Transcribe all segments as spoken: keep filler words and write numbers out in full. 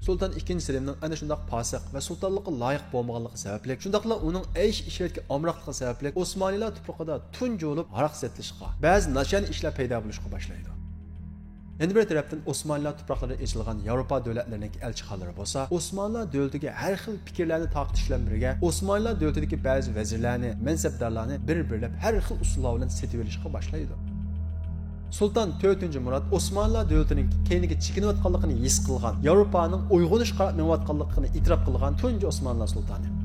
سۇلتان ئىككىنچى سېلىمنىڭ ئەنە شۇنداق پاسىق ۋە سۇلتانلىققا لايىق بولمىغانلىقى سەۋەبلىك، شۇنداقلا ئۇنىڭ ئەيش-ئىشرەتكە ئامراقلىقى سەۋەبلىك ئوسمانلىلار تۇپرىقىدا تۇنجى بولۇپ ھاراق سېتىلىشقا، بەزى ناشانە ئىشلار پەيدا بولۇشقا باشلايدۇ. يەنە بىر تەرەپتىن، ئوسمانلىلار تۇپراقلىرىدا ئېچىلغان ياۋروپا دۆلەتلىرىنىڭكى ئەلچىخانىلىرى بولسا ئوسمانلىلار دۆلىتىگە ھەر خىل پىكىرلەرنى تارقىتىش بىلەن بىرگە، ئوسمانلىلار دۆلىتىدىكى بەزى ۋەزىرلەرنى، مەنسەپدارلارنى بىر-بىرلەپ ھەر خىل ئۇسۇللار بىلەن سېتىۋېلىشقا باشلايدۇ. سۇلتان تۆتىنچى مۇرات ئوسمانلىلار دۆلىتىنىڭ كەينىگە چېكىنىۋاتقانلىقىنى ھېس قىلغان، ياۋروپانىڭ ئويغىنىشقا قاراپ مېڭىۋاتقانلىقىنى ئېتىراپ قىلغان تۇنجى ئوسمانلىلار سۇلتانى.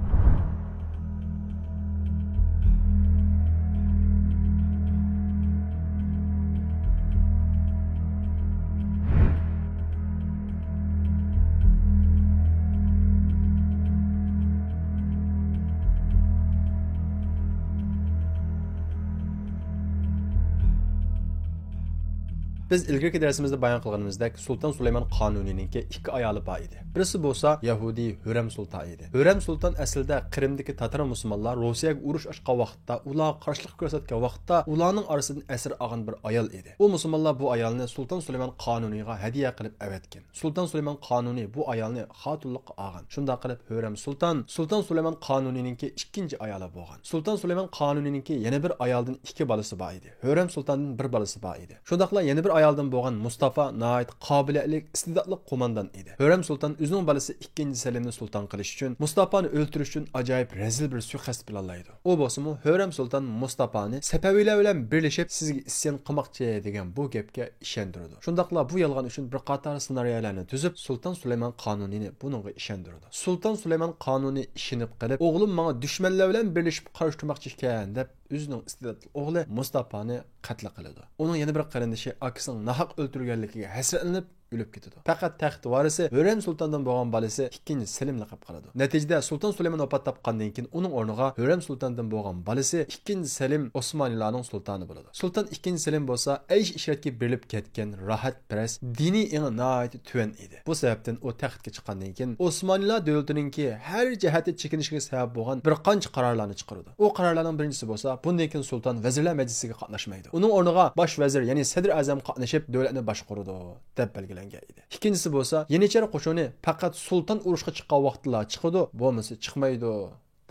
بىز ئىلگىرىكى دەرسىمىزدە بايان قىلغىنىمىزدەك، سۇلتان سۇلايمان قانۇنىينىڭكى ئىككى ئايالى بار ئىدى. بىرسى بولسا يەھۇدىي ھۆرەم سۇلتان ئىدى. ھۆرەم سۇلتان ئەسلىدە قىرىمدىكى تاتار مۇسۇلمانلار روسىيەگە ئۇرۇش ئاچقان ۋاقىتتا، ئۇلارغا قارشىلىق كۆرسەتكەن ۋاقىتتا، ئۇلارنىڭ ئارىسىدىن ئەسىر ئالغان بىر ئايال ئىدى. ئۇ مۇسۇلمانلار بۇ ئايالنى سۇلتان سۇلايمان قانۇنىيغا ھەدىيە قىلىپ ئەۋەتكەن. سۇلتان سۇلايمان قانۇنى بۇ ئايالنى خاتۇنلۇققا ئالغان. شۇنداق قىلىپ، ھۆرەم سۇلتان سۇلتان سۇلايمان قانۇنىنىڭكى ئىككىنچى ئايالى بولغان. سۇلتان سۇلايمان قانۇنىنىڭكى يەنە بىر ئايالدىن ئىككى بالىسى بار ئىدى. ھۆرەم سۇلتاندىن بىر بالىسى بار ئىدى. شۇنداقلا يەنە بىر ئايالدىن بولغان مۇستافا ناھايىتى قابىلىيەتلىك، ئىستېداتلىق قوماندان ئىدى. ھۆرەم سۇلتان ئۆزىنىڭ بالىسى ئىككىنچى سەلىمنى سۇلتان قىلىش ئۈچۈن، مۇستافانى ئۆلتۈرۈش ئۈچۈن ئاجايىپ رەزىل بىر سۇيىقەست پىلانلايدۇ. ئۇ بولسىمۇ، ھۆرەم سۇلتان مۇستافانى سەپەۋىيلەر بىلەن بىرلىشىپ سىزگە ئىسيان قىلماقچى دېگەن بۇ گەپكە ئىشەندۈرىدۇ. شۇنداقلا بۇ يالغان ئۈچۈن بىر قاتار سېنارىيەلەرنى تۈزۈپ، سۇلتان سۇلايمان قانۇنىنى بۇنىڭغا ئىشەندۈرىدۇ. سۇلتان سۇلايمان قانۇنى ئىشىنىپ قېلىپ، ئوغلۇم ماڭا دۈشمەنلەر بىلەن بىرلىشىپ قارشى تۇرماقچى ئىكەن، دەپ ئۆزىنىڭ ئىستېداتلىق ئوغلى مۇستاپانى قەتل قىلىدۇ. ئۇنىڭ يەنە بىر قېرىندىشى ئاكىسىنىڭ ناھەق ئۆلتۈرۈلگەنلىكىگە ھەسرەتلىنىپ، ئۆلۈپ كېتىدۇ. پەقەت تەخت ۋارىسى ھۆرەم سۇلتاندىن بولغان بالىسى ئىككىنچى سېلىم لەقەم قىلىدۇ. نەتىجىدە، سۇلتان سۇلايمان ۋاپات تاپقاندىن كېيىن، ئۇنىڭ ئورنىغا ھۆرەم سۇلتاندىن بولغان بالىسى ئىككىنچى سېلىم ئوسمانلىلارنىڭ سۇلتانى بولىدۇ. سۇلتان ئىككىنچى سېلىم بولسا ئەيش-ئىشرەتكە بېرىلىپ كەتكەن، راھەتپەرەس، دىنىي ئېڭى ناھايىتى تۆۋەن ئىدى. بۇ سەۋەبتىن ئۇ تەختكە چىققاندىن كېيىن، ئوسمانلىلار دۆلىتىنىڭكى ھەر جەھەتتە چېكىنىشىگە سەۋەب بولغان بىر قانچە قارارلارنى چىقىرىدۇ. ئۇ قارارلارنىڭ بىرىنچىسى بولسا، بۇندىن كېيىن سۇلتان ۋەزىرلەر مەجلىسىگە قاتناشمايدۇ. ئۇنىڭ ئورنىغا باش ۋەزىر، يەنى سەدر ئەزەم قاتنىشىپ، دۆلەتنى باشقۇرىدۇ، دەپ بەلگىلەنگەن ئىدى. ئىككىنچىسى بولسا، يېنىچەر قوشۇنى پەقەت سۇلتان ئۇرۇشقا چىققان ۋاقىتتىلا چىقىدۇ، بولمىسا چىقمايدۇ،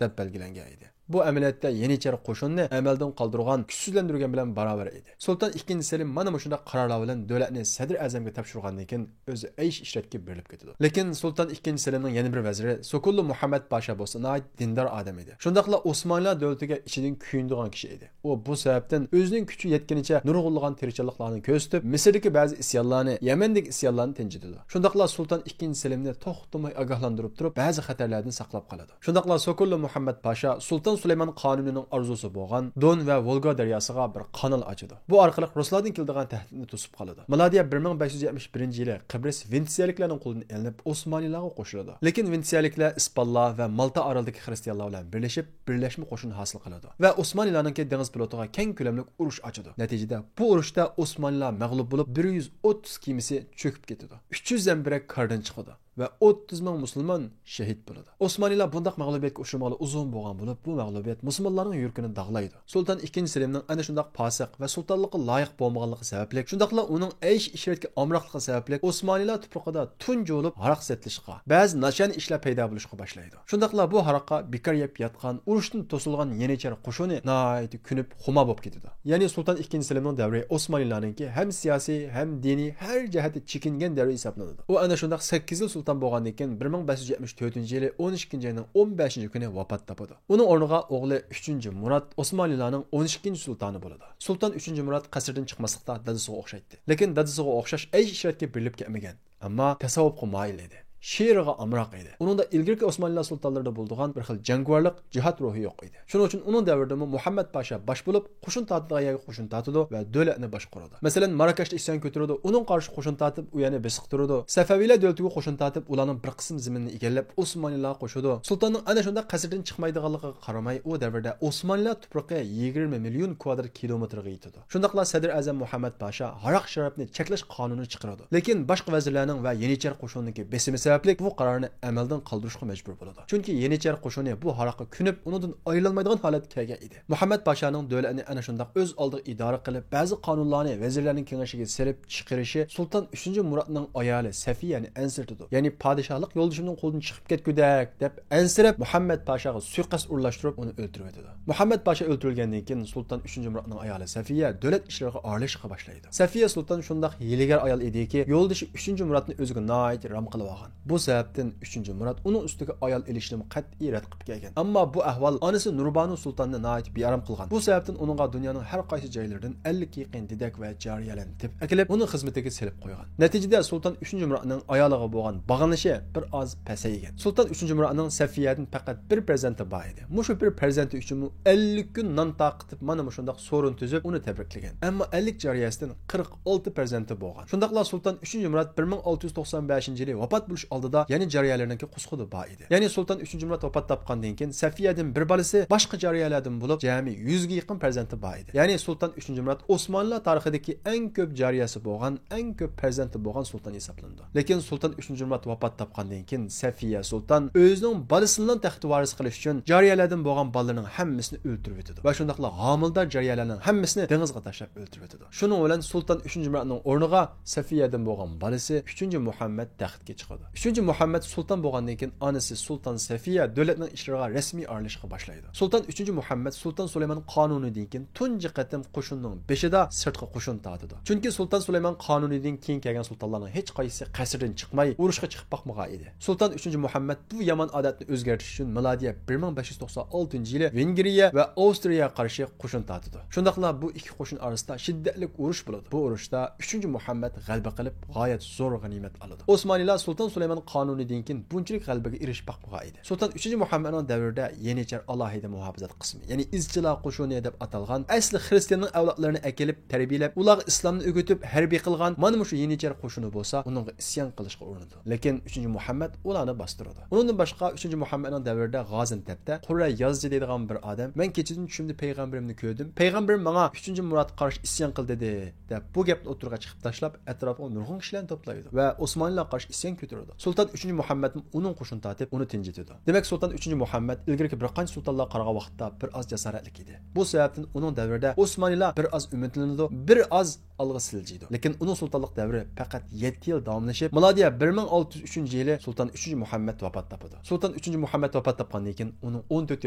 دەپ بەلگىلەنگەن ئىدى. بۇ ئەمەلىيەتتە يېنىچەر قوشۇننى ئەمەلدىن قالدۇرغان، كۈچسىزلەندۈرگەن بىلەن باراۋەر ئىدى. سۇلتان ئىككىنچى سېلىم مانا مۇشۇنداق قارارلار بىلەن دۆلەتنى سەدر ئەزەمگە تاپشۇرغاندىن كېيىن، ئۆزى ئەيش-ئىشرەتكە بېرىلىپ كېتىدۇ. لېكىن سۇلتان ئىككىنچى سېلىمنىڭ يەنە بىر ۋەزىرى سوكوللۇ مۇھەممەد پاشا بولسا ناھايىتى دىندار ئادەم ئىدى. شۇنداقلا ئوسمانلىلار دۆلىتىگە ئىچىدىن كۆيۈنىدىغان كىشى ئىدى. ئۇ بۇ سەۋەبتىن ئۆزىنىڭ كۈچى يەتكىنىچە نۇرغۇنلىغان تىرىشچانلىقلارنى كۆرسىتىپ، مىسىردىكى بەزى ئىسيانلارنى، يەمەندىكى ئىسيانلارنى تىنچىتىدۇ. شۇنداقلا سۇلتان ئىككىنچى سېلىمنى توختىماي ئاگاھلاندۇرۇپ تۇرۇپ، بەزى خەتەرلەردىن ساقلاپ قالىدۇ. شۇنداقلا سوكوللۇ مۇھەممەد پاشا سۇلتان سۇلايمان قانۇنىنىڭ ئارزۇسى بولغان دون ۋە ۋولگا دەرياسىغا بىر قانال ئاچىدۇ. بۇ ئارقىلىق رۇسلاردىن كېلىدىغان تەھدىتنى توسۇپ قالىدۇ. مىلادىيە بىر مىڭ بەش يۈز يەتمىش بىرىنچى يىلى قىبرىس ۋېنېتسىيەلىكلەرنىڭ قولىدىن ئېلىنىپ، ئوسمانلىلارغا قوشۇلىدۇ. لېكىن ۋېنېتسىيەلىكلەر ئىسپانلار ۋە مالتا ئارىلىدىكى خىرىستىيانلار بىلەن بىرلىشىپ، بىرلەشمە قوشۇن ھاسىل قىلىدۇ ۋە ئوسمانلىلارنىڭكى دېڭىز پلوتىغا كەڭ كۆلەملىك ئۇرۇش ئاچىدۇ. نەتىجىدە، بۇ ئۇرۇشتا ئوسمانلىلار مەغلۇپ بولۇپ، بىر يۈز ئوتتۇز كېمىسى چۆكۈپ كېتىدۇ. ئۈچ يۈز زەمبىرەك كارىدىن چىقىدۇ ۋە ئوتتۇز مىڭ مۇسۇلمان شېھىت بولىدۇ. ئوسمانلىلار بۇنداق مەغلۇبىيەتكە ئۇچرىمىغىلى ئۇزۇن بولغان بولۇپ، بۇ مەغلۇبىيەت مۇسۇلمانلارنىڭ يۈرىكىنى داغلايدۇ. سۇلتان ئىككىنچى سېلىمنىڭ ئەنە شۇنداق پاسىق ۋە سۇلتانلىققا لايىق بولمىغانلىقى سەۋەبلىك، شۇنداقلا ئۇنىڭ ئەيش-ئىشرەتكە ئامراقلىقى سەۋەبلىك، ئوسمانلىلار تۇپرىقىدا تۇنجى بولۇپ ھاراق سېتىلىشقا، بەزى ناشانە ئىشلار پەيدا بولۇشقا باشلايدۇ. شۇنداقلا بۇ ھاراققا بىكار يەپ ياتقان، ئۇرۇشتىن توسۇلغان يېنىچەر قوشۇنى ناھايىتى كۆنۈپ، خۇمار بولۇپ كېتىدۇ. يەنى سۇلتان ئىككىنچى سېلىمنىڭ دەۋرى ئوسمانلىلارنىڭكى ھەم سىياسىي، ھەم دىنىي، ھەر جەھەتتە چېكىنگەن دەۋرى ھېسابلىنىدۇ. ئۇ ئەنە شۇنداق سەككىز يىل سۇلتان بولغاندىن كېيىن، بىر مىڭ بەش يۈز يەتمىش تۆتىنچى يىلى ئون ئىككىنچى ئاينىڭ ئون بەشىنچى كۈنى ۋاپات تاپىدۇ. ئۇنىڭ ئورنىغا ئوغلى ئۈچىنچى مۇرات ئوسمانلىلارنىڭ ئون ئىككىنچى سۇلتانى بولىدۇ. سۇلتان ئۈچىنچى مۇرات قەسىردىن چىقماسلىقتا دادىسىغا ئوخشايتتى. لېكىن دادىسىغا ئوخشاش ئەيش-ئىشرەتكە بېرىلىپ كەتمىگەن. ئەمما تەسەۋۋۇپقا مايىل ئىدى. شېئىرغا ئامراق ئىدى. ئۇنىڭدا ئىلگىرىكى ئوسمانلىلار سۇلتانلىرىدا بولىدىغان بىر خىل جەڭگىۋارلىق، جىھاد روھى يوق ئىدى. شۇنىڭ ئۈچۈن ئۇنىڭ دەۋرىدىمۇ مۇھەممەد پاشا باش بولۇپ، قوشۇن تارتىدىغان يەرگە قوشۇن تارتىدۇ ۋە دۆلەتنى باشقۇرىدۇ. مەسىلەن، ماراكەشتا ئىسيان كۆتۈرىدۇ، ئۇنىڭ قارشى قوشۇن تارتىپ، ئۇ يەرنى بېسىقتۇرىدۇ. سەفەۋىيلەر دۆلىتىگە قوشۇن تارتىپ، ئۇلارنىڭ بىر قىسىم زېمىنىنى ئىگىلەپ، ئوسمانلىلارغا قوشىدۇ. سۇلتاننىڭ ئەنە شۇنداق قەسىردىن چىقمايدىغانلىقىغا قارىماي، ئۇ دەۋردە ئوسمانلىلار تۇپرىقى يىگىرمە مىليون كۋادرات كىلومېتىرغا يېتىدۇ. شۇنداقلا سەدر ئەزەم مۇھەممەد پاشا ھاراق-شارابنى چەكلەش قانۇنى چىقىرىدۇ. لېكىن باشقا ۋەزىرلەرنىڭ ۋە يېنىچەر قوشۇننىڭكى بېسىمى سەۋەبلىك بۇ قارارنى ئەمەلدىن قالدۇرۇشقا مەجبۇر بولىدۇ. چۈنكى يېنىچەر قوشۇنى بۇ ھاراققا كۆنۈپ، ئۇنىڭدىن ئايرىلالمايدىغان ھالەتكە كەلگەن ئىدى. مۇھەممەد پاشانىڭ دۆلەتنى ئەنە شۇنداق ئۆز ئالدىغا ئىدارە قىلىپ، بەزى قانۇنلارنى ۋەزىرلەرنىڭ كېڭىشىگە سېلىپ چىقىرىشى سۇلتان ئۈچىنچى مۇراتنىڭ ئايالى سەفىيەنى ئەنسىرىتىدۇ. يەنى پادىشاھلىق يولدىشىمنىڭ قولىدىن چىقىپ كەتكۈدەك دەپ ئەنسىرەپ، مۇھەممەد پاشاغا سۇيىقەست ئورۇنلاشتۇرۇپ، ئۇنى ئۆلتۈرۈۋېتىدۇ. مۇھەممەد پاشا ئۆلتۈرۈلگەندىن كېيىن، سۇلتان ئۈچىنچى مۇراتنىڭ ئايالى سەفىيە دۆلەت ئىشلىرىغا ئارىلىشىشقا باشلايدۇ. سەفىيە سۇلتان شۇنداق ھىيلىگەر ئايال ئىدىكى، يولدىشى ئۈچىنچى مۇراتنى ئۆزىگە ناھايىتى رام قىلىۋالغان. بۇ سەۋەبتىن ئۈچىنچى مۇرات ئۇنىڭ ئۈستىگە ئايال ئېلىشنىمۇ قەتئىي رەت قىلىپ كەلگەن. ئەمما بۇ ئەھۋال ئانىسى نۇربانۇ سۇلتاننى ناھايىتى بىئارام قىلغان. بۇ سەۋەبتىن ئۇنىڭغا دۇنيانىڭ ھەر قايسى جايلىرىدىن ئەللىككە يېقىن دېدەك ۋە جارىيەلەرنى تېپىپ ئەكېلىپ، ئۇنىڭ خىزمىتىگە سېلىپ قويغان. نەتىجىدە سۇلتان ئۈچىنچى مۇراتنىڭ ئايالىغا بولغان باغلىنىشى بىر ئاز پەسەيگەن. سۇلتان ئۈچىنچى مۇراتنىڭ سەفىيەدىن پەقەت بىر پەرزەنتى بار ئىدى. مۇشۇ بىر پەرزەنتى ئۈچۈنمۇ ئەللىك كۈن نان تارقىتىپ، مانا مۇشۇنداق سورۇن تۈزۈپ، ئۇنى تەبرىكلىگەن. ئەمما ئەللىك جارىيەسىدىن قىرىق ئالتە پەرزەنتى بولغان. شۇنداقلا سۇلتان ئۈچىنچى مۇرات بىر مىڭ ئالتە يۈز توقسان بەشىنچى يىلى ۋاپات بولۇش ئالدىدا يەنە جارىيەلەرنىڭكى قۇسقۇدا بار ئىدى. يەنى سۇلتان ئۈچىنچى مۇرات ۋاپات تاپقاندىن كېيىن، سەفىيەدىن بىر بالىسى، باشقا جارىيەلەردىن بولۇپ جەمئىي يۈزگە يېقىن پەرزەنتى بار ئىدى. يەنى سۇلتان ئۈچىنچى مۇرات ئوسمانلىلار تارىخىدىكى ئەڭ كۆپ جارىيەسى بولغان، ئەڭ كۆپ پەرزەنتى بولغان سۇلتان ھېسابلىنىدۇ. لېكىن سۇلتان ئۈچىنچى مۇرات ۋاپات تاپقاندىن كېيىن، سەفىيە سۇلتان ئۆزىنىڭ بالىسىنىلا تەخت ۋارىس قىلىش ئۈچۈن جارىيەلەردىن بولغان بالىلىرىنىڭ ھەممىسىنى ئۆلتۈرۈۋېتىدۇ ۋە شۇنداقلا ھامىلىدار جارىيەلەرنىڭ ھەممىسىنى دېڭىزغا تاشلاپ ئۆلتۈرۈۋېتىدۇ. شۇنىڭ بىلەن سۇلتان ئۈچىنچى مۇراتنىڭ ئورنىغا سەفىيەدىن بولغان بالىسى ئۈچىنچى مۇھەممەد تەختكە چىقىدۇ. ئۈچىنچى مۇھەممەد سۇلتان بولغاندىن كېيىن، ئانىسى سۇلتان سەفىيە دۆلەتنىڭ ئىشلىرىغا رەسمىي ئارىلىشىشقا باشلايدۇ. سۇلتان ئۈچىنچى مۇھەممەد سۇلتان سۇلايمان قانۇنىدىن كېيىن تۇنجى قېتىم قوشۇننىڭ بېشىدا سىرتقا قوشۇن تارتىدۇ. چۈنكى سۇلتان سۇلايمان قانۇنىدىن كېيىن كەلگەن سۇلتانلارنىڭ ھېچقايسىسى قەسىردىن چىقماي، ئۇرۇشقا چىقىپ باقمىغان ئىدى. سۇلتان ئۈچىنچى مۇھەممەد بۇ يامان ئادەتنى ئۆزگەرتىش ئۈچۈن مىلادىيە بىر مىڭ بەش يۈز توقسان ئالتىنچى يىلى ۋېنگرىيە ۋە ئاۋسترىيەگە قارشى قوشۇن تارتىدۇ. شۇنداقلا بۇ ئىككى قوشۇن ئارىسىدا شىددەتلىك ئۇرۇش بولىدۇ. بۇ ئۇرۇشتا ئۈچىنچى مۇھەممەد غەلىبە قىلىپ، غايەت زور غەنىيمەت ئالىدۇ. ئوسمانىيلار سۇلتان سۇلايمان قانۇنىدىن كېيىن بۇنچىلىك غەلىبىگە ئېرىشىپ باقمىغان ئىدى. سۇلتان ئۈچىنچى مۇھەممەدنىڭ دەۋرىدە يېنىچەر ئالاھىدە مۇھاپىزەت قىسمى، يەنى ئىزچىلار قوشۇنى دەپ ئاتالغان ئەسلى خىرىستىياننىڭ ئەۋلادلىرىنى ئەكېلىپ تەربىيەلەپ، ئۇلارغا ئىسلامنى ئۆگىتىپ، ھەربىي قىلغان مانا مۇشۇ يېنىچەر قوشۇنى بولسا، ئۇنىڭغا ئىسيان قىلىشقا ئۇرۇنىدۇ. لېكىن ئۈچىنچى مۇھەممەد ئۇلارنى باستۇرىدۇ. ئۇنىڭدىن باشقا، ئۈچىنچى مۇھەممەدنىڭ دەۋرىدە غازىنتەپتە قۇرە يازىچى دەيدىغان بىر ئادەم، مەن كېچىدىن چۈشۈمدە پەيغەمبىرىمنى كۆردۈم، پەيغەمبىرىم ماڭا ئۈچىنچى مۇراتقا قارشى ئىسيان قىل دېدى، دەپ بۇ گەپنى ئوتتۇرىغا چىقىپ تاشلاپ، ئەتراپىغا نۇرغۇن كىشىلەرنى توپلايدۇ ۋە ئوسمانلىلارغا قارشى ئىسيان كۆتۈرىدۇ. سۇلتان ئۈچىنچى مۇھەممەدمۇ ئۇنىڭ قوشۇن تارتىپ، ئۇنى تىنچىتىدۇ. دېمەك، سۇلتان ئۈچىنچى مۇھەممەد ئىلگىرىكى بىر قانچە سۇلتانلارغا قارىغان ۋاقىتتا بىر ئاز جاسارەتلىك ئىدى. بۇ سەۋەبتىن ئۇنىڭ دەۋرىدە ئوسمانلىلار بىر ئاز ئۈمىدلىنىدۇ، بىر ئاز ئالغا سىلجىيدۇ. لېكىن ئۇنىڭ سۇلتانلىق دەۋرى پەقەت يەتتە يىل داۋاملىشىپ، مىلادىيە بىر مىڭ ئالتە يۈز ئۈچىنچى يىلى سۇلتان ئۈچىنچى مۇھەممەد ۋاپات تاپىدۇ. سۇلتان ئۈچىنچى مۇھەممەد ۋاپات تاپقاندىن كېيىن، ئۇنىڭ ئون تۆت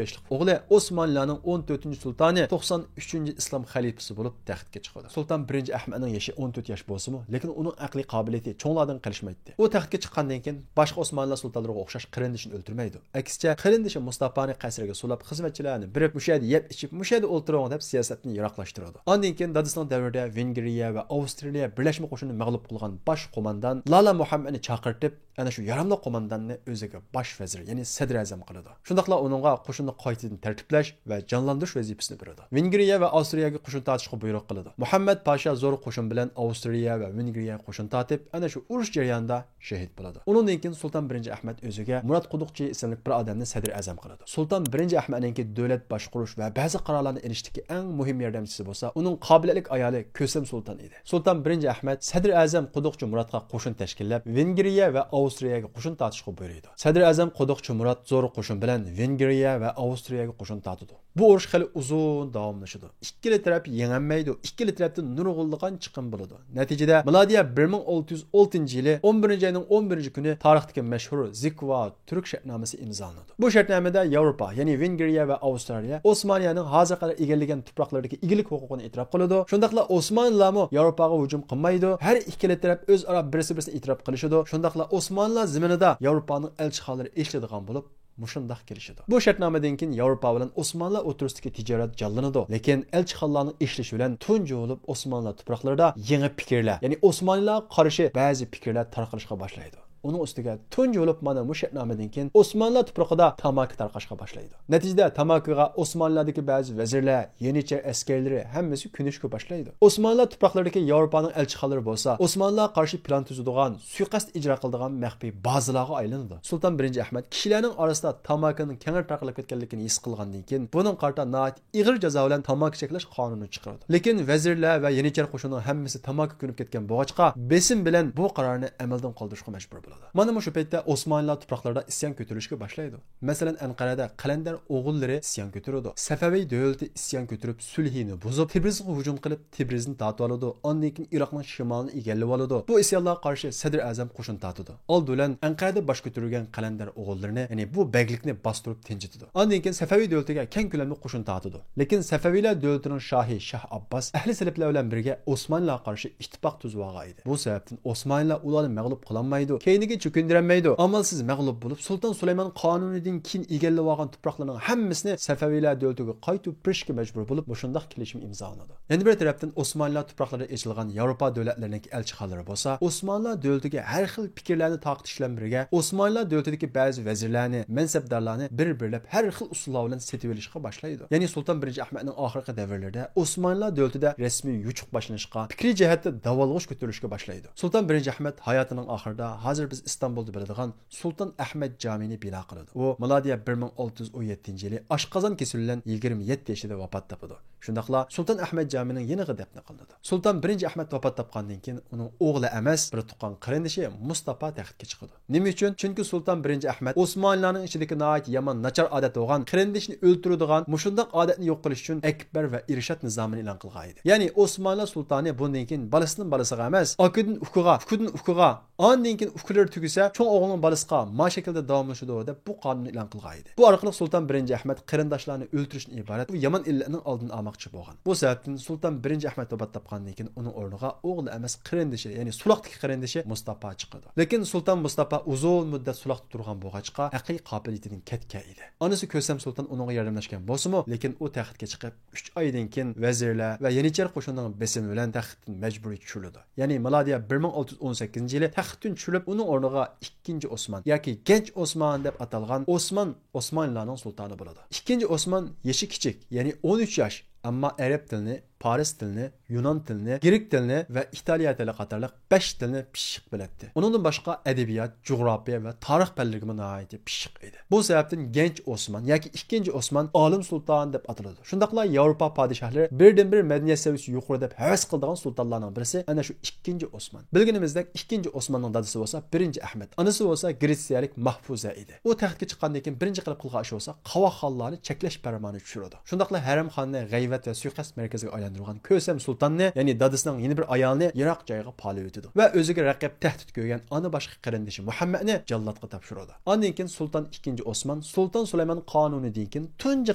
ياشلىق ئوغلى ئوسمانلىلارنىڭ ئون تۆتىنچى سۇلتانى، توقسان ئۈچىنچى ئىسلام خەلىپىسى بولۇپ تەختكە چىقىدۇ. سۇلتان بىرىنچى ئەھمەدنىڭ يېشى ئون تۆت ياش بولسىمۇ، لېكىن ئۇنىڭ ئەقلىي قابىلىيىتى چوڭلاردىن قېلىشمايتتى. ئۇ تەختكە چىققاندىن كېيىن، باشقا ئوسمانلىلار سۇلتانلىرىغا ئوخشاش قېرىندىشىنى ئۆلتۈرمەيدۇ. ئەكسىچە، قېرىندىشى مۇستاپانى قەسىرگە سولاپ، خىزمەتچىلەرنى بېرىپ، مۇشۇ يەردە يەپ ئىچىپ، مۇشۇ يەردە ئولتۇرۇڭ دەپ سىياسەتنى يىراقلاشتۇرىدۇ. ئاندىن كېيىن دادىسىنىڭ دەۋرىدە ۋېنگرىيە ۋە ئاۋسترىيە بىرلەشمە قوشۇنىنى مەغلۇپ قىلغان باش قوماندان لالا مۇھەممەدنى چاقىرتىپ، ئەنە شۇ ياراملىق قومانداننى ئۆزىگە باش ۋەزىر، يەنى سەدرىئەزەم قىلىدۇ. شۇنداقلا ئۇنىڭغا قوشۇننى قايتىدىن تەرتىپلەش ۋە جانلاندۇرۇش ۋەزىپىسىنى بېرىدۇ. ۋېنگرىيە ۋە ئاۋسترىيەگە قوشۇن تارتىشقا بۇيرۇق قىلىدۇ. مۇھەممەد پاشا زور قوشۇن بىلەن ئاۋسترىيە ۋە ۋېنگرىيەگە قوشۇن تارتىپ، ئەنە شۇ ئۇرۇش جەريانىدا شېھىت بولىدۇ. ئۇنىڭدىن كېيىن سۇلتان بىرىنچى ئەھمەد ئۆزىگە مۇرات قۇدۇقچى ئىسىملىك بىر ئادەمنى سەدرىئەزەم قىلىدۇ. سۇلتان بىرىنچى ئەھمەدنىڭكى دۆلەت باشقۇرۇش ۋە بەزى قارارلارنى ئېلىشتىكى ئەڭ مۇھىم ياردەمچىسى بولسا ئۇنىڭ قابىلەتلىك ئايالى كۆسەم سۇلتان ئىدى. سۇلتان بىرىنچى ئەھمەد سەدرىئەزەم قۇدۇقچى مۇراتقا قوشۇن تەشكىللەپ، ۋېنگرىيە ۋە ئاۋسترىيەگە قوشۇن تارتىشقا بۇيرۇيدۇ. سەدرىئەزەم قۇدۇقچى مۇرات زور قوشۇن بىلەن ۋېنگرىيە ۋە ئاۋسترىيەگە قوشۇن تارتىدۇ. بۇ ئۇرۇش خېلى ئۇزۇن داۋاملىشىدۇ. ئىككىلا تەرەپ يېڭەلمەيدۇ، ئىككىلا تەرەپتىن نۇرغۇنلىغان چىقىم بولىدۇ. نەتىجىدە، مىلادىيە بىر مىڭ ئالتە يۈز ئالتىنچى يىلى ئون بىرىنچى ئاينىڭ ئون بىرىنچى كۈنى تارىختىكى مەشھۇر زىكۋا تۈرك شەرتنامىسى ئىمزالىنىدۇ. بۇ شەرتنامىدە ياۋروپا، يەنى ۋېنگرىيە ۋە ئاۋسترالىيە ئوسمانىيەنىڭ ھازىرغا قەدەر ئىگىلىگەن تۇپراقلىرىدىكى ئىگىلىك ھوقۇقىنى ئېتىراپ قىلىدۇ. شۇنداقلا ئوسمانلىلارمۇ ياۋروپاغا ھۇجۇم قىلمايدۇ. ھەر ئىككىلا تەرەپ ئۆزئارا بىرسى-بىرسىنى ئېتىراپ قىلىشىدۇ. شۇنداقلا ئوسمانلىلار زېمىنىدا ياۋروپانىڭ ئەلچىخانىلىرى ئېچىلىدىغان بولۇپ، مۇشۇنداق كېلىشىدۇ. بۇ شەرتنامىدىن كېيىن ياۋروپا بىلەن ئوسمانلىلار ئوتتۇرىسىدىكى تىجارەت جانلىنىدۇ. لېكىن ئەلچىخانىلارنىڭ ئېچىلىشى بىلەن تۇنجى بولۇپ ئوسمانلىلار تۇپراقلىرىدا يېڭى پىكىرلەر، يەنى ئوسمانلىلارغا قارشى بەزى پىكىرلەر تارقىلىشقا باشلايدۇ. ئۇنىڭ ئۈستىگە تۇنجى بولۇپ مانا مۇ شەرتنامىدىن كېيىن ئوسمانلىلار تۇپرىقىدا تاماكا تارقاشقا باشلايدۇ. نەتىجىدە تاماكىغا ئوسمانلىلاردىكى بەزى ۋەزىرلەر، يېنىچەر ئەسكەرلىرى ھەممىسى كۆنۈشكە باشلايدۇ. ئوسمانلىلار تۇپراقلىرىدىكى ياۋروپانىڭ ئەلچىخانىلىرى بولسا ئوسمانلىلارغا قارشى پىلان تۈزىدىغان، سۇيىقەست ئىجرا قىلىدىغان مەخپىي بازىلارغا ئايلىنىدۇ. سۇلتان بىرىنچى ئەھمەد كىشىلەرنىڭ ئارىسىدا تاماكىنىڭ كەڭرى تارقىلىپ كەتكەنلىكىنى ھېس قىلغاندىن كېيىن، بۇنىڭغا قارىتا ناھايىتى ئېغىر جازا بىلەن تاماكا چەكلەش قانۇنى چىقىرىدۇ. لېكىن ۋەزىرلەر ۋە يېنىچەر قوشۇننىڭ ھەممىسى تاماكا كۆنۈپ كەتكەن بولغاچقا، بېسىم بىلەن بۇ قارارنى ئەمەلدىن قالدۇرۇشقا مەجبۇر بولىدۇ. مانا مۇشۇ پەيتتە ئوسمانلىلار تۇپراقلىرىدا ئىسيان كۆتۈرۈلۈشكە باشلايدۇ. مەسىلەن، ئەنقەرەدە قەلەندەر ئوغۇللىرى ئىسيان كۆتۈرىدۇ. سەفەۋى دۆلىتى ئىسيان كۆتۈرۈپ، سۈلھىنى بۇزۇپ، تىبرىزغا ھۇجۇم قىلىپ، تىبرىزنى تارتىۋالىدۇ. ئاندىن كېيىن ئىراقنىڭ شىمالىنى ئىگىلىۋالىدۇ. بۇ ئىسيانلارغا قارشى سەدرى ئەزەم قوشۇن تارتىدۇ. ئالدى بىلەن ئەنقەرەدە باش كۆتۈرگەن قەلەندەر ئوغۇللىرىنى، يەنى بۇ بەگلىكنى باستۇرۇپ تىنچىتىدۇ. ئاندىن كېيىن سەفەۋى دۆلىتىگە كەڭ كۆلەملىك قوشۇن تارتىدۇ. لېكىن سەفەۋىلەر دۆلىتىنىڭ شاھى شاھ ئابباس ئەھلى سەلىپلەر بىلەن بىرگە ئوسمانلىلارغا قارشى ئىتتىپاق تۈزۈۋالغان ئىدى. بۇ سەۋەبتىن ئوسمانلىلار ئۇلارنى مەغلۇپ قىلالمايدۇ، كەينىگە چۆكۈندۈرەلمەيدۇ. ئامالسىز مەغلۇپ بولۇپ، سۇلتان سۇلايمان قانۇنىدىن كېيىن ئىگىلىۋالغان تۇپراقلارنىڭ ھەممىسىنى سەفەۋىلەر دۆلىتىگە قايتۇرۇپ بېرىشكە مەجبۇر بولۇپ، مۇشۇنداق كېلىشىم ئىمزالىنىدۇ. يەنە بىر تەرەپتىن، ئوسمانلىلار تۇپراقلىرىدا ئېچىلغان ياۋروپا دۆلەتلىرىنىڭكى ئەلچىخانىلىرى بولسا، ئوسمانلىلار دۆلىتىگە ھەر خىل پىكىرلەرنى تارقىتىش بىلەن بىرگە، ئوسمانلىلار دۆلىتىدىكى بەزى ۋەزىرلەرنى، مەنسەپدارلارنى بىر-بىرلەپ ھەر خىل ئۇسۇللار بىلەن سېتىۋېلىشقا باشلايدۇ. يەنى سۇلتان بىرىنچى ئەھمەدنىڭ ئاخىرقى دەۋرلىرىدە ئوسمانلىلار دۆلىتىدە رەسمىي يوچۇق باشلىنىشقا، پىكرىي جەھەتتە داۋالغۇش كۆتۈرۈلۈشكە باشلايدۇ. سۇلتان بىرىنچى ئەھمەد ھاياتىنىڭ ئاخىرىدا، ھازىر بىز ئىستانبۇلدا بىلىدىغان سۇلتان ئەھمەد جامىنى بىنا قىلىدۇ. ئۇ مىلادىيە بىر مىڭ ئالتە يۈز ئون يەتتىنچى يىلى ئاشقازان كېسىلى بىلەن يىگىرمە يەتتە يېشىدا ۋاپات تاپىدۇ. شۇنداقلا سۇلتان ئەھمەد جامىنىڭ يېنىغا دەپنە قىلىنىدۇ. سۇلتان بىرىنچى ئەھمەد ۋاپات تاپقاندىن كېيىن ئۇنىڭ ئوغلى ئەمەس، بىر تۇغقان قېرىندىشى مۇستاپا تەختكە چىقىدۇ. نېمە ئۈچۈن؟ چۈنكى سۇلتان بىرىنچى ئەھمەد ئوسمانلىلارنىڭ ئىچىدىكى ناھايىتى يامان ناچار ئادەت بولغان، قېرىندىشىنى ئۆلتۈرىدىغان مۇشۇنداق ئادەتنى يوق قىلىش ئۈچۈن ئەكبەر ۋە ئىرشاد نىزامىنى ئېلان قىلغان ئىدى. يەنى ئوسمانلىلار سۇلتانى بۇندىن كېيىن بالىسىدىن بالىسىغا ئەمەس، ئاكىدىن ئۇكىغا، ئۇكىدىن ئۇكىغا، ئاندىن كېيىن ئۇكىلىرى تۈگىسە، چوڭ ئوغلىنىڭ بالىسىغا ما شەكىلدە داۋاملىشىدۇ، دەپ بۇ قانۇننى ئېلان قىلغان ئىدى. بۇ ئارقىلىق سۇلتان بىرىنچى ئەھمەد قېرىنداشلارنى ئۆلتۈرۈشتىن ئىبارەت بۇ يامان ئىللەتنىڭ ئالدىنى ئالماقچى بولغان. بۇ سەۋەبتىن سۇلتان بىرىنچى ئەھمەد ۋاپات تاپقاندىن كېيىن ئۇنىڭ ئورنىغا ئوغلى ئەمەس، قېرىندىشى، يەنى سۇلاقتىكى قېرىندىشى مۇستاپا چىقىدۇ. لېكىن سۇلتان مۇستاپا ئۇزۇن مۇددەت سۇلاقتا تۇرغان بولغاچقا، ھەقىقىي قابىلىيىتىدىن كەتكەن ئىدى. ئانىسى كۆسەم سۇلتان ئۇنىڭغا ياردەملەشكەن بولسىمۇ، لېكىن ئۇ تەختكە چىقىپ، ئۈچ ئايدىن كېيىن ۋەزىرلەر ۋە يېنىچەر قوشۇننىڭ بېسىمى بىلەن تەختتىن مەجبۇرىي چۈشۈرۈلىدۇ. يەنى مىلادىيە بىر مىڭ ئالتە يۈز ئون سەككىزىنچى يىلى تەختتىن چۈشۈرۈلۈپ، ئۇنىڭ ئورنىغا ئىككىنچى ئوسمان ياكى گەنچ ئوسمان دەپ ئاتالغان ئوسمان ئوسمانلىلارنىڭ سۇلتانى بولىدۇ. ئىككىنچى ئوسمان يېشى كىچىك، يەنى ئون ئۈچ ياش، ئەمما ئەرەب تىلىنى، پارس تىلىنى، يۇنان تىلىنى، گرېك تىلىنى ۋە ئىتالىيە تىلى قاتارلىق بەش تىلنى پىششىق بىلەتتى. ئۇنىڭدىن باشقا ئەدەبىيات، جۇغراپىيە ۋە تارىخ پەنلىرىگىمۇ ناھايىتى پىششىق ئىدى. بۇ سەۋەبتىن گەنچ ئوسمان ياكى ئىككىنچى ئوسمان ئالىم سۇلتان دەپ ئاتىلىدۇ. شۇنداقلا ياۋروپا پادىشاھلىرى بىردىنبىر مەدەنىيەت سەۋىيىسى يۇقىرى دەپ ھەۋەس قىلىدىغان سۇلتانلارنىڭ بىرسى ئەنە شۇ ئىككىنچى ئوسمان. بىلگىنىمىزدەك، ئىككىنچى ئوسماننىڭ دادىسى بولسا بىرىنچى ئەھمەد، ئانىسى بولسا گرېتسىيەلىك ماھفۇزە ئىدى. ئۇ تەختكە چىققاندىن كېيىن بىرىنچى قىلىپ قىلغان ئىشى بولسا قاۋاقخانلارنى چەكلەش پەرمانى چۈشۈرىدۇ. شۇنداقلا ھەرەمخاننى غەيۋەت ۋە سۇيىقەست مەركىزىگە ئايلاندۇرغان كۆسەم سۇلتاننى، يەنى دادىسىنىڭ يەنە بىر ئايالىنى يىراق جايغا پالىۋېتىدۇ ۋە ئۆزىگە رەقىب، تەھدىت كۆرگەن ئانا باشقا قېرىندىشى مۇھەممەدنى جاللاتقا تاپشۇرىدۇ. ئاندىن كېيىن سۇلتان ئىككىنچى ئوسمان سۇلتان سۇلايمان قانۇنىدىن كېيىن تۇنجى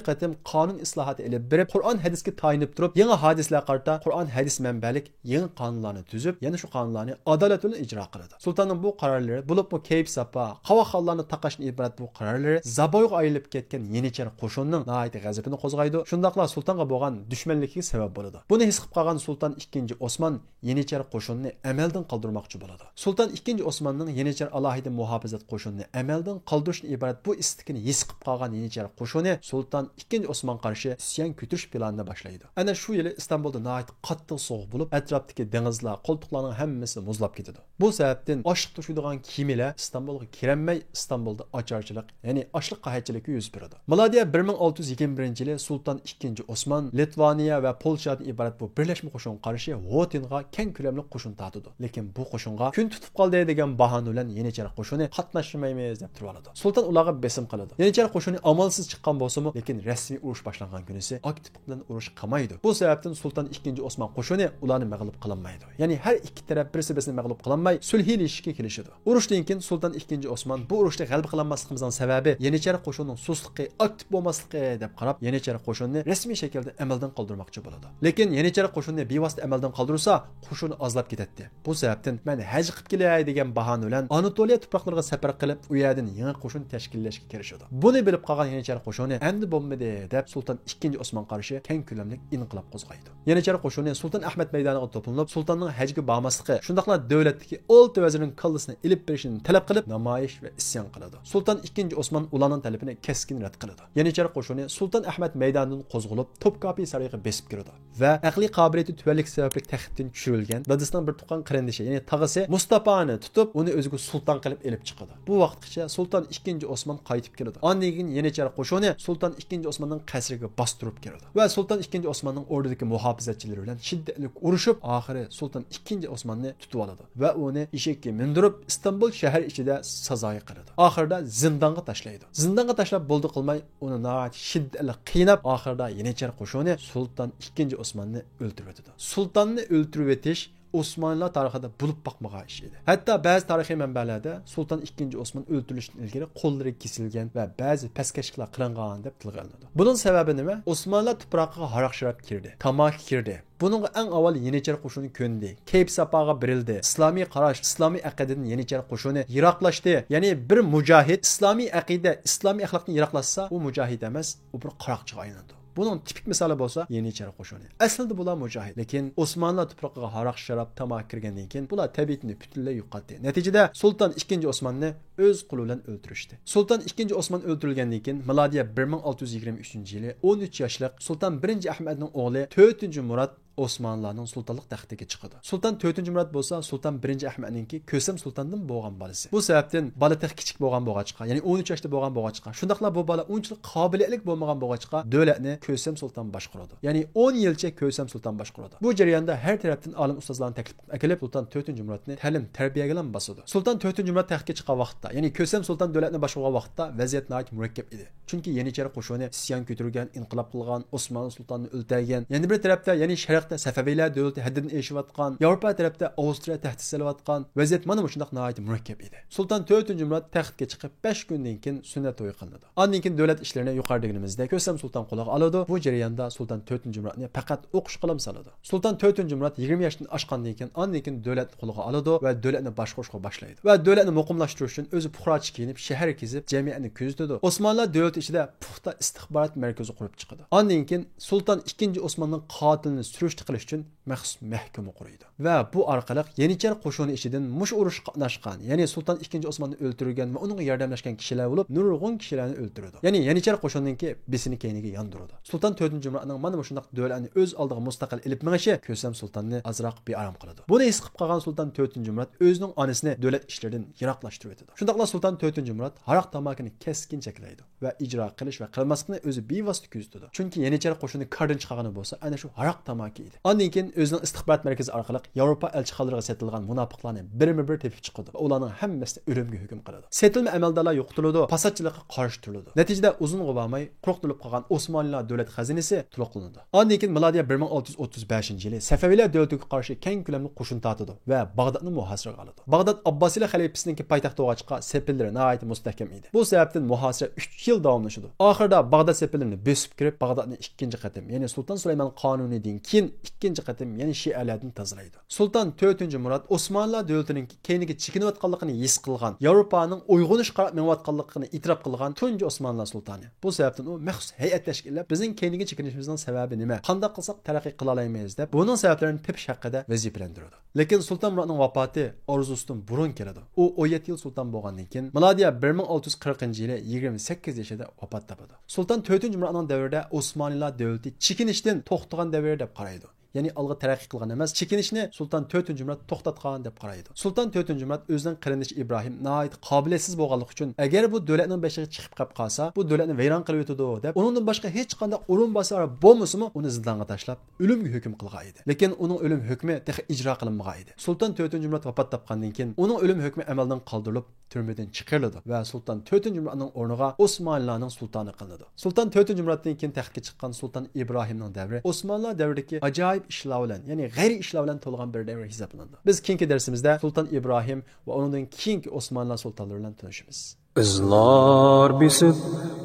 قېتىم قانۇن ئىسلاھاتى ئېلىپ بېرىپ، قۇرئان ھەدىسكە تايىنىپ تۇرۇپ، يېڭى ھادىسىلەرگە قارىتا قۇرئان ھەدىس مەنبەلىك يېڭى قانۇنلارنى تۈزۈپ، يەنە شۇ قانۇنلارنى ئادالەت بىلەن ئىجرا قىلىدۇ. سۇلتاننىڭ بۇ قارارلىرى، بولۇپمۇ كەيپ ساپا، قاۋاقخانلارنى تاقاشتىن ئىبارەت بۇ قارارلىرى زابويغا ئايلىنىپ كەتكەن يېنىچەر قوشۇننىڭ ناھايىتى غەزىپىنى قوزغايدۇ، شۇنداقلا سۇلتانغا بولغان دۈشمەنلىكىگە سەۋەب بولىدۇ. بۇنى ھېس قىلىپ قالغان سۇلتان ئىككىنچى ئوسمان يېنىچەر قوشۇننى ئەمەلدىن قالدۇرماقچى بولىدۇ. سۇلتان ئىككىنچى ئوسماننىڭ يېنىچەر ئالاھىدە مۇھاپىزەت قوشۇنىنى ئەمەلدىن قالدۇرۇشتىن ئىبارەت بۇ ئىستىكىنى ھېس قىلىپ قالغان يېنىچەر قوشۇنى سۇلتان ئىككىنچى ئوسمانغا قارشى ئىسيان كۆتۈرۈش پىلانىنى باشلايدۇ. ئەنە شۇ يىلى ئىستانبۇلدا ناھايىتى قاتتىق سوغۇق بولۇپ، ئەتراپتىكى دېڭىزلار، قولتۇقلارنىڭ ھەممىسى مۇزلاپ كېتىدۇ. بۇ سەۋەبتىن ئاشلىق توشۇيدىغان كېمىلەر ئىستانبۇلغا كىرەلمەي، ئىستانبۇلدا ئاچارچىلىق، يەنى ئاشلىق قەھەتچىلىكى يۈز بېرىدۇ. مىلادىيە بىر مىڭ ئالتە يۈز يىگىرمە بىرىنچى يىلى سۇلتان ئىككىنچى ئوسمان لىتۋانىيە ۋە پولشادىن ئىبارەت بۇ بىرلەشمە قوشۇنغا قارشى ھوتېنغا كەڭ كۆلەملىك قوشۇن تارتىدۇ. لېكىن بۇ قوشۇنغا كۈن تۇتۇپ قالدى دېگەن باھانە بىلەن يېنىچەر قوشۇنى قاتناشمايمىز دەپ تۇرۇۋالىدۇ. سۇلتان ئۇلارغا بېسىم قىلىدۇ. يېنىچەر قوشۇنى ئامالسىز چىققان بولسىمۇ، لېكىن رەسمىي ئۇرۇش باشلانغان كۈنىسى ئاكتىپ بىلەن ئۇرۇش قىلمايدۇ. بۇ سەۋەبتىن سۇلتان ئىككىنچى ئوسمان قوشۇنى ئۇلارنى مەغلۇپ قىلالمايدۇ. يەنى ھەر ئىككى تەرەپ بىرسى بىرسىنى مەغلۇپ قىلالماي، سۈلھىلىشىشكە كېلىشىدۇ. ئۇرۇشتىن كېيىن سۇلتان ئىككىنچى ئوسمان بۇ ئۇرۇشتا غەلىبە قىلالماسلىقىمىزنىڭ سەۋەبى يېنىچەر قوشۇننىڭ سۇسلۇقى، ئاكتىپ بولماسلىقى دەپ قاراپ، يېنىچەر قوشۇننى رەسمىي شەكىلدە ئەمەلدىن قالدۇرماقچى بولىدۇ. لېكىن يېنىچەر قوشۇننى بىۋاسىتە ئەمەلدىن قالدۇرسا، قوشۇن ئازلاپ كېتەتتى. بۇ سەۋەبتىن مەن ھەج قىلىپ كېلەي دېگەن باھانە بىلەن ئاناتولىيە تۇپراقلىرىغا سەپەر قىلىپ، ئۇ يەردىن يېڭى قوشۇن تەشكىللەشكە كىرىشىدۇ. بۇنى بىلىپ قالغان يېنىچەر قوشۇنى ئەمدى بولمىدى دەپ سۇلتان ئىككىنچى ئوسمانغا قارشى كەڭ كۆلەملىك ئىنقىلاب قوزغايدۇ. يېنىچەر قوشۇنى سۇلتان ئەھمەد مەيدانىغا توپلىنىپ، سۇلتاننىڭ ھەجگە بارماسلىقى، شۇنداقلا دۆلەتتىكى ئالتە ۋەزىرنىڭ كاللىسىنى ئېلىپ بېرىشىنى تەلەپ قىلىپ، نامايىش ۋە ئىسيان قىلىدۇ. سۇلتان ئىككىنچى ئوسمان ئۇلارنىڭ تەلىپىنى كەسكىن رەت قىلىدۇ. يېنىچەر قوشۇنى سۇلتان ئەھمەد مەيدانىدىن قوزغىلىپ، توپكا سارىيىغا بېسىپ كىرىدۇ ۋە ئەقلىي قابىلىيىتى تۆۋەنلىكى سەۋەبلىك تەختتىن چۈشۈرۈلگەن دادىسىنىڭ بىر تۇغقان قېرىندىشى، يەنى تاغىسى مۇستاپانى تۇتۇپ، ئۇنى ئۆزىگە سۇلتان قىلىپ ئېلىپ چىقىدۇ. بۇ ۋاقىتقىچە سۇلتان ئىككىنچى ئوسمان قايتىپ كېلىدۇ. ئاندىن كېيىن يېنىچەر قوشۇنى سۇلتان ئىككىنچى ئوسماننىڭ قەسرىگە باستۇرۇپ كىرىدۇ ۋە سۇلتان ئىككىنچى ئوسماننىڭ ئوردىدىكى مۇھاپىزەتچىلىرى بىلەن شىددەتلىك ئۇرۇشۇپ، ئاخىرى سۇلتان ئىككىنچى ئوسماننى تۇتۇۋالىدۇ ۋە ئۇنى ئېشەككە مىندۈرۈپ، ئىستانبۇل شەھەر ئىچىدە سازايى قىلىدۇ. ئاخىرىدا زىندانغا تاشلايدۇ. زىندانغا تاشلاپ بولدى قىلماي، ئۇنى ناھايىتى شىددەتلىك قىيناپ، ئاخىرىدا يېنىچەر قوشۇنى سۇلتان ئىككىنچى ئوسماننى ئۆلتۈرۈۋېتىدۇ. سۇلتاننى ئۆلتۈرۈۋېتىش ئوسمانلىلار تارىخىدا بولۇپ باقمىغان ئىش ئىدى. ھەتتا بەزى تارىخىي مەنبەلەردە سۇلتان ئىككىنچى ئوسمان ئۆلتۈرۈلۈشتىن ئىلگىرى قوللىرى كېسىلگەن ۋە بەزى پەسكەشلىكلەر قىلىنغان دەپ تىلغا ئېلىنىدۇ. بۇنىڭ سەۋەبى نېمە؟ ئوسمانلىلار تۇپراقىغا ھاراق-شاراب كىردى، تاماكا كىردى. بۇنىڭغا ئەڭ ئاۋۋال يېنىچەر قوشۇنى كۆندى، كەيپ-ساپاغا بېرىلدى، ئىسلامىي قاراش، ئىسلامىي ئەقىدىدىن يېنىچەر قوشۇنى يىراقلاشتى. يەنى بىر مۇجاھىد ئىسلامىي ئەقىدە، ئىسلامىي ئەخلاقتىن يىراقلاشسا، ئۇ مۇجاھىد ئەمەس، ئۇ بىر قاراقچىغا ئايلىنىدۇ. بۇنىڭ تىپىك مىسالى بولسا يېنىچەر قوشۇنى. ئەسلىدە بۇلار مۇجاھىد، لېكىن ئوسمانلىلار تۇپرىقىغا ھاراق-شاراب، تاماكا كىرگەندىن كېيىن بۇلار تەبىئىتىنى پۈتۈنلەي يوقاتتى. نەتىجىدە سۇلتان ئىككىنچى ئوسماننى ئۆز قولى بىلەن ئۆلتۈرۈشتى. سۇلتان ئىككىنچى ئوسمان ئۆلتۈرۈلگەندىن كېيىن، مىلادىيە بىر مىڭ ئالتە يۈز يىگىرمە ئۈچىنچى يىلى ئون ئۈچ ياشلىق سۇلتان بىرىنچى ئەھمەدنىڭ ئوغلى تۆتىنچى مۇرات ئوسمانلىلارنىڭ سۇلتانلىق تەختىگە چىقىدۇ. سۇلتان تۆتىنچى مۇرات بولسا سۇلتان بىرىنچى ئەھمەدنىڭكى كۆسەم سۇلتاندىن بولغان بالىسى. بۇ سەۋەبتىن بالا تېخى كىچىك بولغان بولغاچقا، يەنى ئون ئۈچ ياشتا بولغان بولغاچقا، شۇنداقلا بۇ بالا ئۇنچىلىك قابىلىيەتلىك بولمىغان بولغاچقا، دۆلەتنى كۆسەم سۇلتان باشقۇرىدۇ. يەنى ئون يىلچە كۆسەم سۇلتان باشقۇرىدۇ. بۇ جەرياندا ھەر تەرەپتىن ئالىم ئۇستازلارنى تەكلىپ ئەكېلىپ، سۇلتان تۆتىنچى مۇراتنى تەلىم-تەربىيەگىلا باسىدۇ. سۇلتان تۆتىنچى مۇرات تەختكە چىققان ۋاقىتتا، يەنى كۆسەم سۇلتان دۆلەتنى باشقۇرغان ۋاقىتتا ۋەزىيەت ناھايىتى مۇرەككەپ ئىدى. چۈنكى يېنىچەر قوشۇنى ئىسيان كۆتۈرگەن، ئىنقىلاب قىلغان، ئوسمانلى سۇلتانىنى ئۆلتۈرگەن. يەنە بىر تەرەپتە، يەنى شەرقتە سەفەۋىيلەر دۆلىتى ھەددىدىن ئېشىۋاتقان، ياۋروپا تەرەپتە ئاۋسترىيە تەھدىت سېلىۋاتقان. ۋەزىيەت مانا مۇشۇنداق ناھايىتى مۇرەككەپ ئىدى. سۇلتان تۆتىنچى مۇرات تەختكە چىقىپ، بەش كۈندىن كېيىن سۈننەت تويى قىلىنىدۇ. ئاندىن كېيىن دۆلەت ئىشلىرىنى يۇقىرىدا دېگىنىمىزدەك كۆسەم سۇلتان قولىغا ئالىدۇ. بۇ جەرياندا سۇلتان تۆتىنچى مۇراتنى پەقەت ئوقۇشقىلا سالىدۇ. سۇلتان تۆتىنچى مۇرات يىگىرمە ياشتىن ئاشقاندىن كېيىن، ئاندىن كېيىن دۆلەتنى قولىغا ئالىدۇ ۋە دۆلەتنى باشقۇرۇشقا باشلايدۇ. ۋە دۆلەتنى مۇقىملاشتۇرۇش ئۈچۈن ئۆزى پۇقراچە كىيىنىپ، شەھەر كېزىپ، جەمئىيەتنى كۆزىتىدۇ. ئوسمانلىلار دۆلىتى ئىچىدە پۇختا ئىستىخبارات مەركىزى قۇرۇپ چىقىدۇ. ئاندىن كېيىن سۇلتان ئىككىنچى ئوسماننىڭ قاتىلىنى سۈرۈشتە قىلىش ئۈچۈن مەخسۇس مەھكىمە قۇرىدۇ. ۋە بۇ ئارقىلىق يېنىچەر قوشۇنى ئىچىدىن مۇشۇ ئۇرۇشقا قاتناشقان، يەنى سۇلتان ئىككىنچى ئوسماننى ئۆلتۈرگەن ۋە ئۇنىڭغا ياردەملەشكەن كىشىلەر بولۇپ، نۇرغۇن كىشىلەرنى ئۆلتۈرىدۇ. يەنى يېنىچەر قوشۇننىڭكى بېسىنى كەينىگە ياندۇرىدۇ. سۇلتان تۆتىنچى مۇراتنىڭ مانا مۇشۇنداق دۆلەتنى ئۆز ئالدىغا مۇستەقىل ئېلىپ مېڭىشى كۆسەم سۇلتاننى ئازراق بىئارام قىلىدۇ. بۇنى ھېس قىلىپ قالغان سۇلتان تۆتىنچى مۇرات ئۆزىنىڭ ئانىسىنى دۆلەت ئىشلىرىدىن يىراقلاشتۇرۇۋېتىدۇ. شۇنداقلا سۇلتان تۆتىنچى مۇرات ھاراق تاماكىنى كەسكىن چەكلەيدۇ ۋە ئىجرا قىلىش ۋە قىلماسلىقنى ئۆزى بىۋاسىتە كۆزىتىدۇ. چۈنكى يېنىچەر قوشۇنى كاردىن چىقارغىنى بولسا ئەنە شۇ ھاراق تاماكا ئىدى. ئاندىن كېيىن ئۆزىنىڭ ئىستىخبارات مەركىزى ئارقىلىق ياۋروپا ئەلچىخانىلىرىغا سېتىلغان مۇناپىقلارنى بىرمۇ بىر تېپىپ چىقىدۇ ۋە ئۇلارنىڭ ھەممىسىنى ئۆلۈمگە ھۆكۈم قىلىدۇ. سېتىلما ئەمەلدارلار يوقىتىلىدۇ، پاساتچىلىققا قارشى تۇرۇلىدۇ. نەتىجىدە ئۇزۇنغا بارماي قۇرۇق تولۇپ قالغان ئوسمانلىلار دۆلەت خەزىنىسى تولۇقلىنىدۇ. ئاندىن كېيىن مىلادىيە بىر مىڭ ئالتە يۈز ئوتتۇز بەشىنچى يىلى سەفەۋىيلەر دۆلىتىگە قارشى كەڭ كۆلەملىك قوشۇن تارتىدۇ ۋە باغدادنى مۇھاسىرىگە ئالىدۇ. باغداد ئابباسىيلار خەلىپىسىنىڭكى پايتەخت بولغاچقا، سېپىللىرى ناھايىتى مۇستەھكەم ئىدى. بۇ سەۋەبتىن مۇھاسىرە ئۈچ يىل داۋاملىشىدۇ. ئاخىرىدا باغداد سېپىللىرىنى بۆسۈپ كىرىپ، باغدادنى ئىككىنچى قېتىم، يەنى سۇلتان سۇلايمان قانۇنىدىن كېيىن ئىككىنچى قېتىم، يەنى شىئەلەردىن تازىلايدۇ. سۇلتان تۆتىنچى مۇرات ئوسمانلىلار دۆلىتىنىڭ كەينىگە چېكىنىۋاتقانلىقىنى ھېس قىلغان، ياۋروپانىڭ ئويغىنىشقا قاراپ مېڭىۋاتقانلىقىنى ئېتىراپ قىلغان تۇنجى ئوسمانلىلار سۇلتانى. بۇ سەۋەبتىن ئۇ مەخسۇس ھەيئەت تەشكىللەپ، بىزنىڭ كەينىگە چېكىنىشىمىزنىڭ سەۋەبى نېمە؟ قانداق قىلساق تەرەققىي قىلالايمىز؟ دەپ، بۇنىڭ سەۋەبلىرىنى تېپىش ھەققىدە ۋەزىپىلەندۈرىدۇ. لېكىن سۇلتان مۇراتنىڭ ۋاپاتى ئارزۇسىدىن بۇرۇن كېلىدۇ. ئۇ ئون يەتتە يىل سۇلتان بولغاندىن كېيىن، مىلادىيە بىر مىڭ ئالتە يۈز قىرىقىنچى يىلى يىگىرمە سەككىز يېشىدا ۋاپات تاپىدۇ. سۇلتان تۆتىنچى مۇراتنىڭ دەۋرىدە ئوسمانلىلار دۆلىتى چېكىنىشتىن توختىغان دەۋر دەپ قارايدۇ. يەنى ئالغا تەرەققىي قىلغان ئەمەس، چېكىنىشنى سۇلتان تۆتىنچى مۇرات توختاتقان دەپ قارايدۇ. سۇلتان تۆتىنچى مۇرات ئۆزىنىڭ قېرىندىشى ئىبراھىم ناھايىتى قابىلىيەتسىز بولغانلىقى ئۈچۈن، ئەگەر بۇ دۆلەتنىڭ بېشىغا چىقىپ قېلىپ قالسا، بۇ دۆلەتنى ۋەيران قىلىۋېتىدۇ دەپ، ئۇنىڭدىن باشقا ھېچقانداق ئورۇنباسار بولمىسىمۇ، ئۇنى زىندانغا تاشلاپ، ئۆلۈمگە ھۆكۈم قىلغان ئىدى. لېكىن ئۇنىڭ ئۆلۈم ھۆكمى تېخى ئىجرا قىلىنمىغان ئىدى. سۇلتان تۆتىنچى مۇرات ۋاپات تاپقاندىن كېيىن، ئۇنىڭ ئۆلۈم ھۆكمى ئەمەلدىن قالدۇرۇلۇپ، تۈرمىدىن چىقىرىلىدۇ ۋە سۇلتان تۆتىنچى مۇراتنىڭ ئورنىغا ئوسمانلىلارنىڭ سۇلتانى قىلىنىدۇ. سۇلتان تۆتىنچى مۇراتتىن كېيىن تەختكە چىققان سۇلتان ئىبراھىمنىڭ دەۋرى ئوسمانلىلار دەۋرىدىكى ئاجايىپ ئىشلار بىلەن، يەنى غەيرىي ئىشلار بىلەن تولغان بىر دەۋر ھېسابلىنىدۇ. بىز كېيىنكى دەرسىمىزدە سۇلتان ئىبراھىم ۋە ئۇنىڭدىن كېيىنكى ئوسمانلىلار سۇلتانلىرى بىلەن تونۇشىمىز. ئىزلار بېسىپ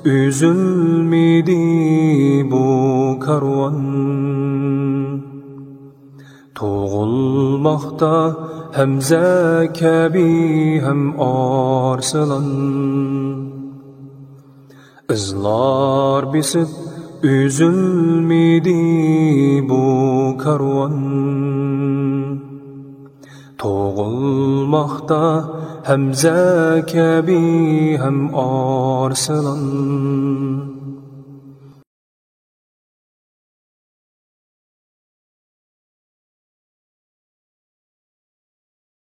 ئۈزۈلمىدى بۇ كارۋان. تۇغۇلماقتا ھەمزە كەبى ھەم ئارسلان. ئىزلار بېسىپ ئۈزۈلمىدى بۇ كارۋان. تۇغۇلماقتا ھەمزە كەبى ھەم ئارسلان.